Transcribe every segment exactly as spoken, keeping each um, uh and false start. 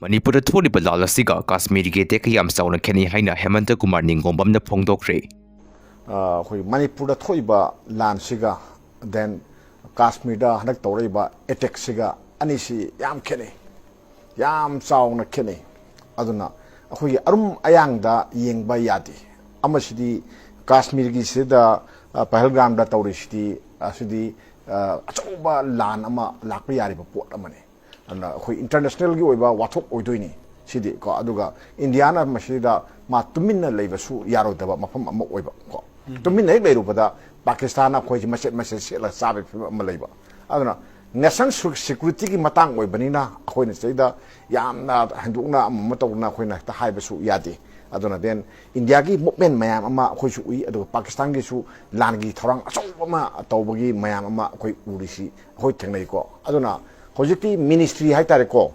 ꯃꯅꯤꯄꯨꯔꯗ ꯊꯣꯛꯂꯤꯕ ꯂꯥꯟ ꯑꯁꯤꯒ ꯀꯥꯁꯃꯤꯔꯒꯤ ꯑꯦꯇꯦꯛꯀ ꯌꯥꯝ ꯆꯥꯎꯅ ꯈꯦꯠꯅꯩ ꯍꯥꯏꯅ ꯍꯦꯃꯟꯇ ꯀꯨꯃꯥꯔ ꯅꯤꯡꯒꯣꯝꯕꯝꯅ ꯐꯣꯡꯗꯣꯛꯈ꯭ꯔꯦ꯫ ꯑ, ꯑꯩꯈꯣꯏ ꯃꯅꯤꯄꯨꯔꯗ ꯊꯣꯛꯏꯕ ꯂꯥꯟꯁꯤꯒ then ꯀꯥꯁꯃꯤꯔꯗ ꯍꯟꯗꯛ ꯇꯧꯔꯛꯏꯕ ꯑꯦꯇꯦꯛꯁꯤꯒ ꯑꯅꯤꯁꯤ ꯌꯥꯝ ꯈꯦꯠꯅꯩ, ꯌꯥꯝ ꯆꯥꯎꯅ ꯈꯦꯠꯅꯩ꯫ ꯑꯗꯨꯅ ꯑꯩꯈꯣꯏꯒꯤ ꯑꯔꯨꯝ ꯑꯌꯥꯡꯗ ꯌꯦꯡꯕ ꯌꯥꯗꯦ꯫ ꯑꯃꯁꯤꯗꯤ ꯀꯥꯁꯃꯤꯔꯒꯤꯁꯤꯗ, ꯑ, ꯄꯍꯜꯒꯥꯝꯗ ꯇꯧꯔꯤꯁꯤꯗꯤ, ꯑꯁꯤꯗꯤ, ꯑ, ꯑꯆꯧꯕ ꯂꯥꯟ ꯑꯃ ꯂꯥꯛꯄ ꯌꯥꯔꯤꯕ ꯄꯣꯠ ꯑꯃꯅꯤ꯫ ꯑꯗꯨꯅ ꯑꯩꯈꯣꯏ ꯏꯟꯇꯔꯅꯦꯁꯅꯦꯜꯒꯤ ꯑꯣꯏꯕ ꯋꯥꯊꯣꯛ ꯑꯣꯏꯗꯣꯏꯅꯤ ꯁꯤꯗꯤ ꯀꯣ꯫ ꯑꯗꯨꯒ ꯏꯟꯗꯤꯌꯥꯅ ꯃꯁꯤꯗ ꯃꯥ ꯇꯨꯃꯤꯟꯅ ꯂꯩꯕꯁꯨ ꯌꯥꯔꯣꯏꯗꯕ ꯃꯐꯝ ꯑꯃ ꯑꯣꯏꯕ ꯀꯣ꯫ ꯇꯨꯃꯤꯟꯅ ꯍꯦꯛ ꯂꯩꯔꯨꯕꯗ ꯄꯥꯀꯤꯁꯇꯥꯟꯅ ꯑꯩꯈꯣꯏꯁꯤ ꯃꯆꯦꯠ ꯃꯆꯦꯠ ꯁꯦꯠꯂꯒ ꯆꯥꯕꯒꯤ ꯐꯤꯕꯝ ꯑꯃ ꯂꯩꯕ꯫ ꯑꯗꯨꯅ ꯅꯦꯁꯅꯦꯜ ꯁꯦꯀ꯭ꯌꯨꯔꯤꯇꯤꯒꯤ ꯃꯇꯥꯡ ꯑꯣꯏꯕꯅꯤꯅ ꯑꯩꯈꯣꯏꯅ ꯁꯤꯗꯩꯗ ꯌꯥꯝꯅ ꯍꯦꯟꯗꯣꯛꯅ ꯑꯃ ꯑꯃ ꯇꯧꯗꯅ ꯑꯩꯈꯣꯏꯅ ꯍꯦꯛꯇ ꯍꯥꯏꯕꯁꯨ ꯌꯥꯗꯦ꯫ ꯑꯗꯨꯅ then ꯏꯟꯗꯤꯌꯥꯒꯤ ꯃꯨꯞꯃꯦꯟ ꯃꯌꯥꯝ ꯑꯃ ꯑꯩꯈꯣꯏꯁꯨ ꯎꯏ, ꯑꯗꯨꯒ ꯄꯥꯀꯤꯁꯇꯥꯟꯒꯤꯁꯨ ꯂꯥꯟꯒꯤ ꯊꯧꯔꯥꯡ ꯑꯆꯧꯕ ꯑꯃ ꯇꯧꯕꯒꯤ ꯃꯌꯥꯝ ꯑꯃ ꯑꯩꯈꯣꯏ ꯎꯔꯤꯁꯤ ꯑꯩꯈꯣꯏ ꯊꯦꯡꯅꯩꯀꯣ꯫ ꯑꯗꯨꯅ ꯍꯧꯖꯤꯛꯇꯤ ꯃꯤꯅꯤꯁꯇ꯭ꯔꯤ ꯍꯥꯏꯇꯥꯔꯦꯀꯣ,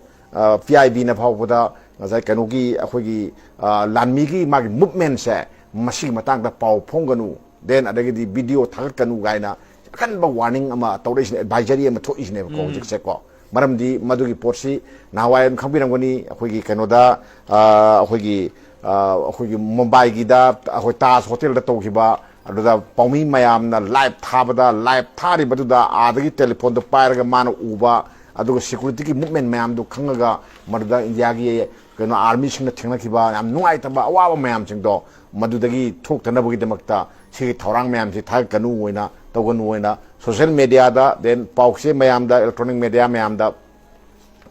ꯄꯤ ꯑꯥꯏ ꯕꯤꯅ ꯐꯥꯎꯕꯗ ꯉꯁꯥꯏ ꯀꯩꯅꯣꯒꯤ ꯑꯩꯈꯣꯏꯒꯤ, ꯑ, ꯂꯥꯟꯃꯤꯒꯤ ꯃꯥꯒꯤ ꯃꯨꯞꯃꯦꯟꯁꯦ ꯃꯁꯤꯒꯤ ꯃꯇꯥꯡꯗ ꯄꯥꯎ ꯐꯣꯡꯒꯅꯨ, then ꯑꯗꯒꯤꯗꯤ ꯚꯤꯗꯤꯑꯣ ꯊꯥꯒꯠꯀꯅꯨ ꯀꯥꯏꯅ ꯑꯀꯟꯕ ꯋꯥꯔꯅꯤꯡ ꯑꯃ ꯇꯧꯔꯛꯏꯁꯤꯅꯦ, ꯑꯦꯗꯚꯥꯏꯖꯔꯤ ꯑꯃ ꯊꯣꯛꯏꯁꯤꯅꯦꯕꯀꯣ ꯍꯧꯖꯤꯛꯁꯦꯀꯣ꯫ ꯃꯔꯝꯗꯤ ꯃꯗꯨꯒꯤ ꯄꯣꯠꯁꯤ ꯅꯍꯥꯟꯋꯥꯏ ꯑꯗꯨꯝ ꯈꯪꯕꯤꯔꯝꯒꯅꯤ, ꯑꯩꯈꯣꯏꯒꯤ ꯀꯩꯅꯣꯗ, ꯑ, ꯑꯩꯈꯣꯏꯒꯤ, ꯑ, ꯑꯩꯈꯣꯏꯒꯤ ꯃꯨꯝꯕꯥꯏꯒꯤꯗ ꯑꯩꯈꯣꯏ ꯇꯥꯖ ꯍꯣꯇꯦꯜꯗ ꯇꯧꯈꯤꯕ ꯑꯗꯨꯗ ꯄꯥꯎꯃꯤ ꯃꯌꯥꯝꯅ ꯂꯥꯏꯚ ꯊꯥꯕꯗ, ꯂꯥꯏꯚ ꯊꯥꯔꯤꯕꯗꯨꯗ ꯑꯥꯗꯒꯤ ꯇꯦꯂꯤꯐꯣꯟꯗꯨ ꯄꯥꯏꯔꯒ ꯃꯥꯅ ꯎꯕ, ꯑꯗꯨꯒ ꯁꯦꯀ꯭ꯌꯨꯔꯤꯇꯤꯒꯤ ꯃꯨꯞꯃꯦꯟ ꯃꯌꯥꯝꯗꯨ ꯈꯪꯉꯒ ꯃꯗꯨꯗ ꯏꯟꯗꯤꯌꯥꯒꯤ ꯀꯩꯅꯣ ꯑꯥꯔꯃꯤꯁꯤꯡꯅ ꯊꯦꯡꯅꯈꯤꯕ ꯌꯥꯝ ꯅꯨꯡꯉꯥꯏꯇꯕ ꯑꯋꯥꯕ ꯃꯌꯥꯝꯁꯤꯡꯗꯣ ꯃꯗꯨꯗꯒꯤ ꯊꯣꯛꯇꯅꯕꯒꯤꯗꯃꯛꯇ ꯁꯤꯒꯤ ꯊꯧꯔꯥꯡ ꯃꯌꯥꯝꯁꯤ ꯊꯥꯒꯠꯀꯅꯨ ꯑꯣꯏꯅ ꯇꯧꯒꯅꯨ ꯑꯣꯏꯅ ꯁꯣꯁꯤꯌꯦꯜ ꯃꯦꯗꯤꯌꯥꯗ, then ꯄꯥꯎꯆꯦ ꯃꯌꯥꯝꯗ, ꯏꯂꯦꯛꯇ꯭ꯔꯣꯅꯤꯛ ꯃꯦꯗꯤꯌꯥ ꯃꯌꯥꯝꯗ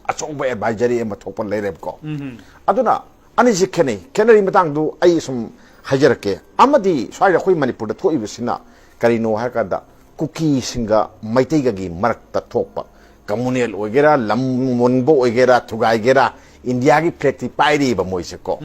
ꯑꯆꯧꯕ ꯑꯦꯗꯚꯥꯏꯖꯔꯤ ꯑꯃ ꯊꯣꯛꯄ ꯂꯩꯔꯦꯕꯀꯣ꯫ ꯑꯗꯨꯅ ꯑꯅꯤꯁꯤ ꯈꯦꯠꯅꯩ꯫ ꯈꯦꯠꯅꯔꯤ ꯃꯇꯥꯡꯗꯨ ꯑꯩ ꯁꯨꯝ ꯍꯥꯏꯖꯔꯛꯀꯦ꯫ ꯑꯃꯗꯤ ꯁ꯭ꯋꯥꯏꯗ ꯑꯩꯈꯣꯏ ꯃꯅꯤꯄꯨꯔꯗ ꯊꯣꯛꯏꯕꯁꯤꯅ ꯀꯔꯤꯅꯣ ꯍꯥꯏꯔꯀꯥꯟꯗ ꯀꯨꯀꯤꯁꯤꯡꯒ ꯃꯩꯇꯩꯒꯒꯤ ꯃꯔꯛꯇ ꯊꯣꯛꯄ, ꯀꯝꯃꯨꯅꯦꯜ ꯑꯣꯏꯒꯦꯔꯥ, ꯂꯝ ꯃꯨꯟꯕ ꯑꯣꯏꯒꯦꯔꯥ, ꯊꯨꯒꯥꯏꯒꯦꯔꯥ, ꯏꯟꯗꯤꯌꯥꯒꯤ ꯐ꯭ꯂꯦꯛꯇꯤ ꯄꯥꯏꯔꯤꯕ ꯃꯣꯏꯁꯦꯀꯣ꯫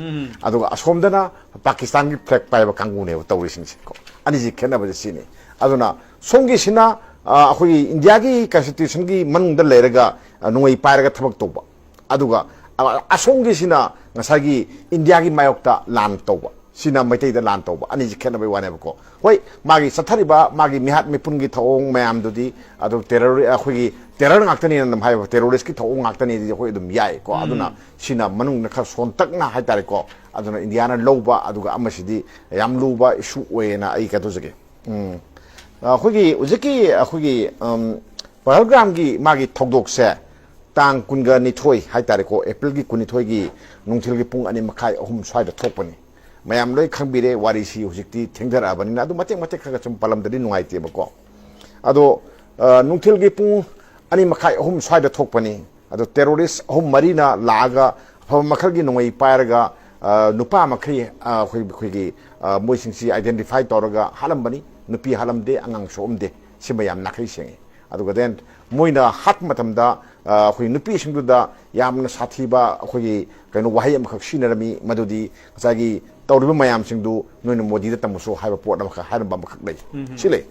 ꯑꯗꯨꯒ ꯑꯁꯣꯝꯗꯅ ꯄꯥꯀꯤꯁꯇꯥꯟꯒꯤ ꯐ꯭ꯂꯦꯛ ꯄꯥꯏꯕ ꯀꯥꯡꯕꯨꯅꯦꯕ ꯇꯧꯔꯤꯁꯤꯡꯁꯦꯀꯣ꯫ ꯑꯅꯤꯁꯤ ꯈꯦꯠꯅꯕꯁꯦ ꯁꯤꯅꯤ꯫ ꯑꯗꯨꯅ ꯁꯣꯝꯒꯤꯁꯤꯅ, ꯑ, ꯑꯩꯈꯣꯏꯒꯤ ꯏꯟꯗꯤꯌꯥꯒꯤ ꯀꯟꯁꯇꯤꯇ꯭ꯌꯨꯁꯟꯒꯤ ꯃꯅꯨꯡꯗ ꯂꯩꯔꯒ, ꯑ, ꯅꯣꯡꯃꯩ ꯄꯥꯏꯔꯒ ꯊꯕꯛ ꯇꯧꯕ, ꯑꯗꯨꯒ, ꯑ, ꯑꯁꯣꯝꯒꯤꯁꯤꯅ ꯉꯁꯥꯏꯒꯤ ꯏꯟꯗꯤꯌꯥꯒꯤ ꯃꯥꯌꯣꯛꯇ ꯂꯥꯟ ꯇꯧꯕ꯫ ꯁꯤꯅ ꯃꯩꯇꯩꯗ ꯂꯥꯟ ꯇꯧꯕ, ꯑꯅꯤꯁꯤ ꯈꯦꯠꯅꯕꯩ ꯋꯥꯅꯦꯕꯀꯣ꯫ ꯍꯣꯏ, ꯃꯥꯒꯤ ꯆꯠꯊꯔꯤꯕ ꯃꯥꯒꯤ ꯃꯤꯍꯥꯠ ꯃꯤꯄꯨꯟꯒꯤ ꯊꯧꯑꯣꯡ ꯃꯌꯥꯝꯗꯨꯗꯤ ꯑꯗꯨ ꯇꯦꯔꯔ ꯑꯩꯈꯣꯏꯒꯤ ꯇꯦꯔꯔ ꯉꯥꯛꯇꯅꯦꯅ ꯑꯗꯨꯝ ꯍꯥꯏꯕ, ꯇꯦꯔꯣꯔꯤꯁꯀꯤ ꯊꯧꯑꯣꯡ ꯉꯥꯛꯇꯅꯦꯗꯤ ꯑꯩꯈꯣꯏ ꯑꯗꯨꯝ ꯌꯥꯏꯀꯣ꯫ ꯑꯗꯨꯅ ꯁꯤꯅ ꯃꯅꯨꯡꯗ ꯈꯔ ꯁꯣꯟꯇꯛꯅ ꯍꯥꯏꯇꯥꯔꯦꯀꯣ꯫ ꯑꯗꯨꯅ ꯏꯟꯗꯤꯌꯥꯅ ꯂꯧꯕ, ꯑꯗꯨꯒ ꯑꯃꯁꯤꯗꯤ ꯌꯥꯝ ꯂꯨꯕ ꯏꯁꯨ ꯑꯣꯏꯌꯦꯅ ꯑꯩ ꯀꯩꯗꯧꯖꯒꯦ꯫ ꯎꯝ꯫ ꯑꯩꯈꯣꯏꯒꯤ ꯍꯧꯖꯤꯛꯀꯤ ꯑꯩꯈꯣꯏꯒꯤ ꯎꯝ, ꯄꯍꯜꯒ꯭ꯔꯥꯝꯒꯤ ꯃꯥꯒꯤ ꯊꯧꯗꯣꯛꯁꯦ ꯇꯥꯡ ꯀꯨꯟꯒ ꯅꯤꯊꯣꯏ ꯍꯥꯏꯇꯥꯔꯦꯀꯣ, ꯑꯦꯄ꯭ꯔꯤꯜꯒꯤ ꯀꯨꯟꯅꯤꯊꯣꯏꯒꯤ ꯅꯨꯡꯊꯤꯜꯒꯤ ꯄꯨꯡ ꯑꯅꯤ ꯃꯈꯥꯏ ꯑꯍꯨꯝ ꯁ꯭ꯋꯥꯏꯗ ꯊꯣꯛꯄꯅꯤ꯫ ꯃꯌꯥꯝ ꯂꯣꯏ ꯈꯪꯕꯤꯔꯦ ꯋꯥꯔꯤꯁꯤ, ꯍꯧꯖꯤꯛꯇꯤ ꯊꯦꯡꯊꯔꯛꯑꯕꯅꯤꯅ꯫ ꯑꯗꯨ ꯃꯇꯦꯛ ꯃꯇꯦꯛ ꯈꯔ ꯈꯔ ꯁꯨꯝ ꯄꯜꯂꯝꯗꯗꯤ ꯅꯨꯡꯉꯥꯏꯇꯦꯕꯀꯣ꯫ ꯑꯗꯣ ꯑ, ꯅꯨꯡꯊꯤꯜꯒꯤ ꯄꯨꯡ ꯑꯅꯤ ꯃꯈꯥꯏ ꯑꯍꯨꯝ ꯁ꯭ꯋꯥꯏꯗ ꯊꯣꯛꯄꯅꯤ꯫ ꯑꯗꯣ ꯇꯦꯔꯣꯔꯤꯁ ꯑꯍꯨꯝ ꯃꯔꯤꯅ ꯂꯥꯛꯑꯒ ꯑꯐꯕ ꯃꯈꯜꯒꯤ ꯅꯣꯡꯃꯩ ꯄꯥꯏꯔꯒ ꯑ, ꯅꯨꯄꯥ ꯃꯈꯩ ꯑ, ꯑꯩꯈꯣꯏ ꯑꯩꯈꯣꯏꯒꯤ ꯑ, ꯃꯣꯏꯁꯤꯡꯁꯤ ꯑꯥꯏꯗꯦꯟꯇꯤꯐꯥꯏ ꯇꯧꯔꯒ ꯍꯥꯠꯂꯝꯕꯅꯤ꯫ ꯅꯨꯄꯤ ꯍꯥꯠꯂꯝꯗꯦ, ꯑꯉꯥꯡ ꯁꯣꯛꯑꯝꯗꯦ꯫ ꯁꯤꯃ ꯌꯥꯝ ꯅꯥꯈꯩ ꯁꯦꯡꯉꯤ꯫ ꯑꯗꯨꯒ ꯗꯦꯟ ꯃꯣꯏꯅ ꯍꯥꯠꯄ ꯃꯇꯝꯗ ꯑ, ꯑꯩꯈꯣꯏ ꯅꯨꯄꯤꯁꯤꯡꯗꯨꯗ ꯌꯥꯝꯅ ꯁꯥꯊꯤꯕ ꯑꯩꯈꯣꯏꯒꯤ ꯀꯩꯅꯣ ꯋꯥꯍꯩ ꯑꯃꯈꯛ ꯁꯤꯖꯤꯟꯅꯔꯝꯃꯤ, ꯃꯗꯨꯗꯤ ꯉꯁꯥꯏꯒꯤ "ꯇꯧꯔꯤꯕ ꯃꯌꯥꯝꯁꯤꯡꯗꯨ ꯅꯣꯏꯅ ꯃꯣꯗꯤꯗ ꯇꯝꯃꯨꯁꯨ" ꯍꯥꯏꯕ ꯄꯣꯠ ꯑꯃꯈꯛ ꯍꯥꯏꯔꯝꯕ ꯑꯃꯈꯛ ꯂꯩ꯫ ꯁꯤ ꯂꯩ꯫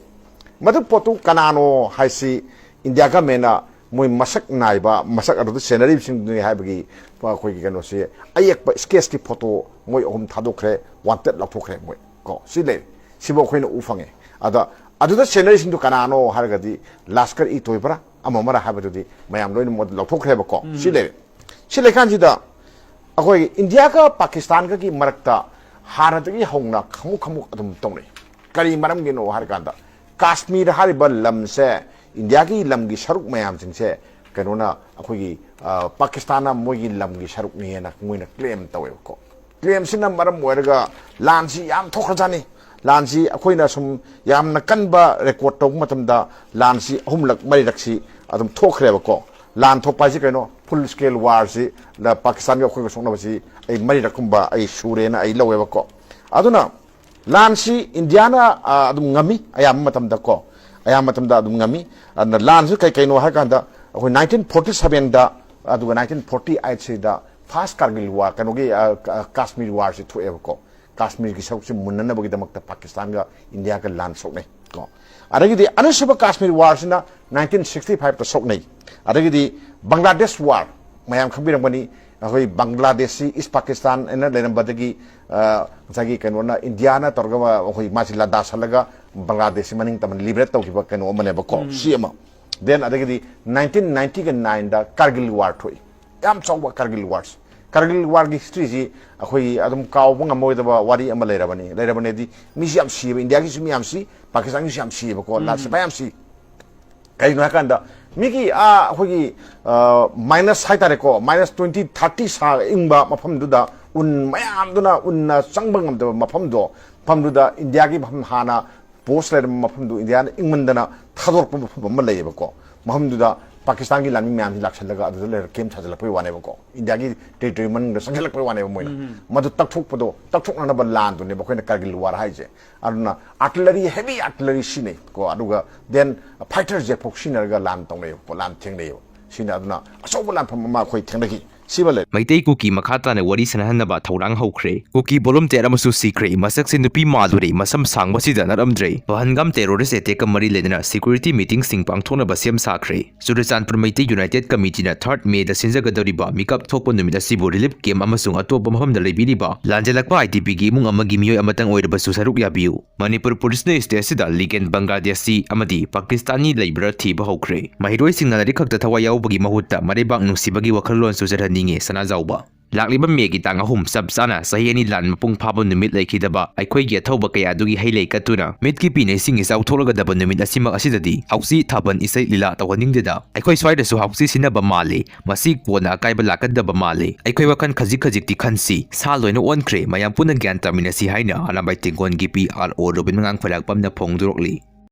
ꯃꯗꯨ ꯄꯣꯠꯇꯨ ꯀꯅꯥꯅꯣ ꯍꯥꯏꯁꯤ ꯏꯟꯗꯤꯌꯥ ꯒꯃꯦꯟꯅ ꯃꯣꯏ ꯃꯁꯛ ꯅꯥꯏꯕ, ꯃꯁꯛ ꯑꯗꯨꯗ ꯁꯦꯟꯅꯔꯤꯕꯁꯤꯡꯗꯨꯅꯤ ꯍꯥꯏꯕꯒꯤ ꯑꯩꯈꯣꯏꯒꯤ ꯀꯩꯅꯣꯁꯦ, ꯑꯌꯦꯛꯄ ꯁ꯭ꯀꯦꯠꯁꯀꯤ ꯐꯣꯇꯣ ꯃꯣꯏ ꯑꯍꯨꯝ ꯊꯥꯗꯣꯛꯈ꯭ꯔꯦ, ꯋꯥꯟꯇꯦꯠ ꯂꯧꯊꯣꯛꯈ꯭ꯔꯦ ꯃꯣꯏ ꯀꯣ꯫ ꯁꯤ ꯂꯩꯔꯦ꯫ ꯁꯤꯕꯨ ꯑꯩꯈꯣꯏꯅ ꯎ ꯐꯪꯉꯦ꯫ ꯑꯗ ꯑꯗꯨꯗ ꯁꯦꯟꯅꯔꯤꯁꯤꯡꯗꯨ ꯀꯅꯥꯅꯣ ꯍꯥꯏꯔꯒꯗꯤ ꯂꯥꯁꯀꯔ ꯏ ꯇꯣꯏꯕꯔꯥ ꯑꯃ ꯑꯃꯔꯥ ꯍꯥꯏꯕꯗꯨꯗꯤ ꯃꯌꯥꯝ ꯂꯣꯏꯅꯃꯛ ꯂꯧꯊꯣꯛꯈ꯭ꯔꯦꯕꯀꯣ꯫ ꯁꯤ ꯂꯩꯔꯦ꯫ ꯁꯤ ꯂꯩꯀꯥꯟꯁꯤꯗ ꯑꯩꯈꯣꯏ ꯏꯟꯗꯤꯌꯥꯒ ꯄꯥꯀꯤꯁꯇꯥꯟꯒꯒꯤ ꯃꯔꯛꯇ ꯍꯥꯟꯅꯗꯒꯤ ꯍꯧꯅ ꯈꯃꯨꯛ ꯈꯃꯨꯛ ꯑꯗꯨꯝ ꯇꯧꯅꯩ꯫ ꯀꯔꯤ ꯃꯔꯝꯒꯤꯅꯣ ꯍꯥꯏꯔꯀꯥꯟꯗ ꯀꯥꯁꯃꯤꯔ ꯍꯥꯏꯔꯤꯕ ꯂꯝꯁꯦ, ꯏꯟꯗꯤꯌꯥꯒꯤ ꯂꯝꯒꯤ ꯁꯔꯨꯛ ꯃꯌꯥꯝꯁꯤꯡꯁꯦ ꯀꯩꯅꯣꯅ ꯑꯩꯈꯣꯏꯒꯤ ꯑ, ꯄꯥꯀꯤꯁꯇꯥꯟꯅ ꯃꯣꯏꯒꯤ ꯂꯝꯒꯤ ꯁꯔꯨꯛꯅꯤꯅ ꯃꯣꯏꯅ ꯀ꯭ꯂꯦꯝ ꯇꯧꯋꯦꯕꯀꯣ꯫ ꯀ꯭ꯂꯦꯝꯁꯤꯅ ꯃꯔꯝ ꯑꯣꯏꯔꯒ ꯂꯥꯟꯁꯤ ꯌꯥꯝ ꯊꯣꯛꯈ꯭ꯔꯖꯥꯠꯅꯤ꯫ ꯂꯥꯟꯁꯤ ꯑꯩꯈꯣꯏꯅ ꯁꯨꯝ ꯌꯥꯝꯅ ꯀꯟꯕ ꯔꯦꯀꯣꯔꯠ ꯇꯧꯕ ꯃꯇꯝꯗ ꯂꯥꯟꯁꯤ ꯑꯍꯨꯝꯂꯛ ꯃꯔꯤꯔꯛꯁꯤ ꯑꯗꯨꯝ ꯊꯣꯛꯈ꯭ꯔꯦꯕꯀꯣ꯫ ꯂꯥꯟ ꯊꯣꯛꯄ ꯍꯥꯏꯁꯤ ꯀꯩꯅꯣ? ꯐꯨꯜ ꯁ꯭ꯀꯦꯜ ꯋꯥꯔꯁꯤ, ꯂ-, ꯄꯥꯀꯤꯁꯇꯥꯟꯒ ꯑꯩꯈꯣꯏꯒ ꯁꯣꯛꯅꯕꯁꯤ ꯑꯩ ꯃꯔꯤꯔꯛ ꯀꯨꯝꯕ ꯑꯩ ꯁꯨꯔꯦꯅ ꯑꯩ ꯂꯧꯋꯦꯕꯀꯣ꯫ ꯑꯗꯨꯅ ꯂꯥꯟꯁꯤ ꯏꯟꯗꯤꯌꯥꯅ ꯑ, ꯑꯗꯨꯝ ꯉꯝꯃꯤ ꯑꯌꯥꯝꯕ ꯃꯇꯝꯗꯀꯣ꯫ ꯑꯌꯥꯝꯕ ꯃꯇꯝꯗ ꯑꯗꯨꯝ ꯉꯝꯃꯤ꯫ ꯑꯗꯨꯅ ꯂꯥꯟꯁꯤ ꯀꯩ ꯀꯩꯅꯣ ꯍꯥꯏ ꯀꯥꯟꯗ ꯑꯩꯈꯣꯏ ꯅꯥꯏꯟꯇꯤꯟ ꯐꯣꯔꯇꯤ ꯁꯕꯦꯟꯗ ꯑꯗꯨꯒ ꯅꯥꯏꯟꯇꯤꯟ ꯐꯣꯔꯇꯤ ꯑꯩꯠꯁꯤꯗ ꯐꯥꯔꯁ ꯀꯥꯔꯒꯤꯜ ꯋꯥꯔ, ꯀꯩꯅꯣꯒꯤ ꯑ, ꯀ-, ꯀꯥꯁꯃꯤꯔ ꯋꯥꯔꯁꯤ ꯊꯣꯛꯑꯦꯕꯀꯣ꯫ ꯀꯥꯁꯃꯤꯔꯒꯤ ꯁꯔꯨꯛꯁꯤ ꯃꯨꯟꯅꯅꯕꯒꯤꯗꯃꯛꯇ ꯄꯥꯀꯤꯁꯇꯥꯟꯒ ꯏꯟꯗꯤꯌꯥꯒ ꯂꯥꯟ ꯁꯣꯛꯅꯩ ꯀꯣ꯫ ꯑꯗꯒꯤꯗꯤ ꯑꯅꯤꯁꯨꯕ ꯀꯥꯁꯃꯤꯔ ꯋꯥꯔꯁꯤꯅ ꯅꯥꯏꯟꯇꯤꯟ ꯁꯤꯛꯁꯇꯤ ꯐꯥꯏꯚꯇ ꯁꯣꯛꯅꯩ꯫ ꯑꯗꯒꯤꯗꯤ ꯕꯪꯒ꯭ꯂꯥꯗꯦꯁ ꯋꯥꯔ, ꯃꯌꯥꯝ ꯈꯪꯕꯤꯔꯝꯒꯅꯤ, ꯑꯩꯈꯣꯏ ꯕꯪꯒ꯭ꯂꯥꯗꯦꯁꯁꯤ ꯏꯁ ꯄꯥꯀꯤꯁꯇꯥꯟ ꯑꯅ ꯂꯩꯔꯝꯕꯗꯒꯤ, ꯑ, ꯉꯁꯥꯏꯒꯤ ꯀꯩꯅꯣꯅ, ꯏꯟꯗꯤꯌꯥꯅ ꯇꯧꯔꯒ ꯑꯩꯈꯣꯏ ꯃꯥꯁꯤ ꯂꯥꯟꯗꯥꯁꯜꯂꯒ ꯕꯪꯒ꯭ꯂꯥꯗꯦꯁꯁꯤ ꯃꯅꯤꯡ ꯇꯝꯅ ꯂꯤꯕꯔꯦꯠ ꯇꯧꯈꯤꯕ ꯀꯩꯅꯣ ꯑꯃꯅꯦꯕꯀꯣ, ꯁꯤ ꯑꯃ꯫ ꯗꯦꯟ ꯑꯗꯒꯤꯗꯤ ꯅꯥꯏꯟꯇꯤꯟ ꯅꯥꯏꯟꯇꯤꯒ ꯅꯥꯏꯟꯗ ꯀꯥꯔꯒꯤꯜ ꯋꯥꯔ ꯊꯣꯛꯏ, ꯌꯥꯝ ꯆꯥꯎꯕ ꯀꯥꯔꯒꯤꯜ ꯋꯥꯔꯁꯤ꯫ ꯀꯥꯔꯒꯤꯜ ꯋꯥꯔꯒꯤ ꯍꯤꯁꯇ꯭ꯔꯤꯁꯤ ꯑꯩꯈꯣꯏ ꯑꯗꯨꯝ ꯀꯥꯎꯕ ꯉꯝꯃꯣꯏꯗꯕ ꯋꯥꯔꯤ ꯑꯃ ꯂꯩꯔꯕꯅꯤ꯫ ꯂꯩꯔꯕꯅꯦꯗꯤ ꯃꯤꯁꯤ ꯌꯥꯝ ꯁꯤꯌꯦꯕ, ꯏꯟꯗꯤꯌꯥꯒꯤꯁꯨ ꯃꯤ ꯌꯥꯝ ꯁꯤ, ꯄꯥꯀꯤꯁꯇꯥꯟꯒꯤꯁꯨ ꯌꯥꯝ ꯁꯤꯌꯦꯕꯀꯣ, ꯂꯥꯟ ꯁꯤꯐꯥꯏ ꯌꯥꯝ ꯁꯤ꯫ ꯀꯩꯒꯤꯅꯣ ꯍꯥꯏꯀꯥꯟꯗ ꯃꯤꯒꯤ, ꯑꯥ, ꯑꯩꯈꯣꯏꯒꯤ, ꯑꯥ, ꯃꯥꯏꯅꯁ ꯍꯥꯏꯇꯥꯔꯦꯀꯣ, ꯃꯥꯏꯅꯁ ꯇ꯭ꯋꯦꯟꯇꯤ ꯊꯥꯔꯇꯤ ꯁꯥ ꯏꯪꯕ ꯃꯐꯝꯗꯨꯗ, ꯎꯟ ꯃꯌꯥꯝꯗꯨꯅ, ꯎꯟꯅ ꯆꯪꯕ ꯉꯝꯗꯕ ꯃꯐꯝꯗꯣ, ꯃꯐꯝꯗꯨꯗ ꯏꯟꯗꯤꯌꯥꯒꯤ ꯃꯐꯝ, ꯍꯥꯟꯅ ꯄꯣꯁ ꯂꯩꯔꯝꯕ ꯃꯐꯝꯗꯨ ꯏꯟꯗꯤꯌꯥꯅ ꯏꯪꯃꯟꯗꯅ ꯊꯥꯗꯣꯔꯛꯄ ꯃꯐꯝ ꯑꯃ ꯂꯩꯌꯦꯕꯀꯣ꯫ ꯃꯐꯝꯗꯨꯗ ꯄꯥꯀꯤꯁꯇꯥꯟꯒꯤ ꯂꯥꯟꯃꯤ ꯃꯌꯥꯝꯁꯤ ꯂꯥꯛꯁꯜꯂꯒ ꯑꯗꯨꯗ ꯂꯩꯔ ꯀꯦꯝ ꯁꯥꯖꯤꯜꯂꯛꯄꯩ ꯋꯥꯅꯦꯕꯀꯣ, ꯏꯟꯗꯤꯌꯥꯒꯤ ꯇꯦꯔꯤꯇꯣꯔꯤ ꯃꯅꯨꯡꯗ ꯆꯪꯁꯤꯜꯂꯛꯄꯩ ꯋꯥꯅꯦꯕ ꯃꯣꯏꯅ꯫ ꯃꯗꯨ ꯇꯛꯊꯣꯛꯄꯗꯣ, ꯇꯛꯊꯣꯛꯅꯅꯕ ꯂꯥꯟꯗꯨꯅꯦꯕ ꯑꯩꯈꯣꯏꯅ ꯀꯥꯔꯒꯤꯜ ꯋꯥꯔ ꯍꯥꯏꯁꯦ꯫ ꯑꯗꯨꯅ ꯑꯥꯔꯇꯤꯂꯔꯤ, ꯍꯦꯚꯤ ꯑꯥꯔꯇꯤꯂꯔꯤ ꯁꯤꯖꯤꯟꯅꯩ ꯀꯣ, ꯑꯗꯨꯒ ꯗꯦꯟ ꯐꯥꯏꯇꯔ ꯖꯦꯠ ꯐꯥꯎ ꯁꯤꯖꯤꯟꯅꯔꯒ ꯂꯥꯟ ꯇꯧꯅꯩꯌꯦꯕꯀꯣ, ꯂꯥꯟ ꯊꯦꯡꯅꯩꯌꯦꯕ꯫ ꯁꯤꯅ ꯑꯗꯨꯅ ꯑꯆꯧꯕ ꯂꯥꯟꯐꯝ ꯑꯃ ꯑꯩꯈꯣꯏ ꯊꯦꯡꯅꯈꯤ꯫ ꯁꯤꯃ ꯂꯩ꯫ ꯃꯩꯇꯩ ꯀꯨꯀꯤ ꯃꯈꯥ ꯇꯥꯅ ꯋꯥꯔꯤ ꯁꯥꯟꯅꯍꯟꯅꯕ ꯊꯧꯔꯥꯡ ꯍꯧꯈ꯭ꯔꯦ꯫ ꯀꯨꯀꯤ ꯚꯣꯂꯨꯟꯇꯤꯌꯔ ꯑꯃꯁꯨ ꯁꯤꯈ꯭ꯔꯦ꯫ ꯃꯁꯛꯁꯦ ꯅꯨꯄꯤ ꯃꯥꯜꯂꯨꯔꯦ꯫ ꯃꯁꯝ ꯁꯥꯡꯕꯁꯤꯗ ꯅꯠꯂꯝꯗ꯭ꯔꯦ꯫ ꯄꯍꯜꯒꯥꯝ ꯇꯦꯔꯣꯔꯤꯁ ꯑꯦꯇꯦꯛꯀ ꯃꯔꯤ ꯂꯩꯅꯅ ꯁꯦꯀ꯭ꯌꯨꯔꯤꯇꯤ ꯃꯤꯇꯤꯡꯁꯤꯡ ꯄꯥꯡꯊꯣꯛꯅꯕ ꯁꯦꯝ ꯁꯥꯈ꯭ꯔꯦ꯫ ꯆꯨꯔꯆꯥꯟꯄꯨꯔ ꯃꯩꯇꯩ ꯌꯨꯅꯥꯏꯇꯦꯗ ꯀꯃꯤꯇꯤꯅ ꯊꯥꯔꯠ ꯃꯦꯗ ꯁꯤꯟꯖꯒꯗꯧꯔꯤꯕ ꯃꯤꯀꯞ ꯊꯣꯛꯄ ꯅꯨꯃꯤꯠ ꯑꯁꯤꯕꯨ ꯔꯤꯂꯤꯐ ꯀꯦꯝꯞ ꯑꯃꯁꯨꯡ ꯑꯇꯣꯞꯄ ꯃꯐꯝꯗ ꯂꯩꯕꯤꯔꯤꯕ ꯂꯥꯟꯖꯦꯜꯂꯛꯄ ꯑꯥꯏ ꯗꯤ ꯄꯤꯒꯤ ꯏꯃꯨꯡ ꯑꯃꯒꯤ ꯃꯤꯑꯣꯏ ꯑꯃꯇꯪ ꯑꯣꯏꯔꯕꯁꯨ ꯁꯔꯨꯛ ꯌꯥꯕꯤꯌꯨ꯫ ꯃꯅꯤꯄꯨꯔ ꯄꯨꯂꯤꯁꯅ ꯁ꯭ꯇꯦꯠꯁꯤꯗ ꯂꯤꯒꯦꯟ ꯕꯪꯒ꯭ꯂꯥꯗꯦꯁꯤ ꯑꯃꯗꯤ ꯄꯥꯀꯤꯁꯇꯥꯅꯤ ꯂꯩꯕ꯭ꯔꯥ ꯊꯤꯕ ꯍꯧꯈ꯭ꯔꯦ꯫ ꯃꯍꯩꯔꯣꯏꯁꯤꯡꯅ ꯂꯥꯏꯔꯤꯛ ꯈꯛꯇ ꯊꯋꯥꯏ ꯌꯥꯎꯕꯒꯤ ꯃꯍꯨꯠꯇ ꯃꯔꯩꯕꯥꯛ ꯅꯨꯡꯁꯤꯕꯒꯤ ꯋꯥꯈꯜꯂꯣꯟꯁꯨ ꯆꯠꯍꯟꯅꯤꯡꯉꯤ꯫ ꯁꯅꯥꯖꯥꯎꯕ꯫ ꯂꯥꯛꯂꯤꯕ ꯃꯦꯒꯤ ꯇꯥꯡ ꯑꯍꯨꯝ ꯆꯞ ꯆꯥꯅ ꯆꯍꯤ ꯑꯅꯤ ꯂꯥꯟ ꯃꯄꯨꯡ ꯐꯥꯕ ꯅꯨꯃꯤꯠ ꯂꯩꯈꯤꯗꯕ ꯑꯩꯈꯣꯏꯒꯤ ꯑꯊꯧꯕ ꯀꯌꯥꯗꯨꯒꯤ ꯍꯩ ꯂꯩ ꯀꯠꯇꯨꯅ ꯃꯤꯠꯀꯤ ꯄꯤꯅꯩꯁꯤꯡ ꯏꯆꯥꯎꯊꯣꯛꯂꯒꯗꯕ ꯅꯨꯃꯤꯠ ꯑꯁꯤꯃꯛ ꯑꯁꯤꯗꯗꯤ ꯍꯧꯆꯤ ꯊꯥꯕꯜ ꯏꯁꯩ ꯂꯤꯂꯥ ꯇꯧꯍꯟꯅꯤꯡꯗꯦꯗ꯫ ꯑꯩꯈꯣꯏ ꯁ꯭ꯋꯥꯏꯗꯁꯨ ꯍꯧꯆꯤ ꯁꯤꯟꯅꯕ ꯃꯥꯜꯂꯤ꯫ ꯃꯁꯤ ꯀꯣꯟꯅ ꯑꯀꯥꯏꯕ ꯂꯥꯛꯀꯗꯕ ꯃꯥꯜꯂꯤ꯫ ꯑꯩꯈꯣꯏ ꯋꯥꯈꯜ ꯈꯖꯤꯛ ꯈꯖꯤꯛꯇꯤ ꯈꯟꯁꯤ꯫ ꯁꯥ ꯂꯣꯏꯅ ꯑꯣꯟꯈ꯭ꯔꯦ꯫ ꯃꯌꯥꯝ ꯄꯨꯟꯅ ꯒ꯭ꯌꯥꯟ ꯇꯥꯃꯤꯟꯅꯁꯤ ꯍꯥꯏꯅ ꯑꯔꯥꯝꯕꯥꯏ ꯇꯦꯡꯒꯣꯟꯒꯤ ꯄꯤ ꯑꯥꯔ ꯑꯣ ꯔꯣꯕꯤꯟ ꯃꯉꯥꯡ ꯈꯣꯏꯔꯥꯛꯄꯝꯅ ꯐꯣꯡꯗꯣꯔꯛꯂꯤ꯫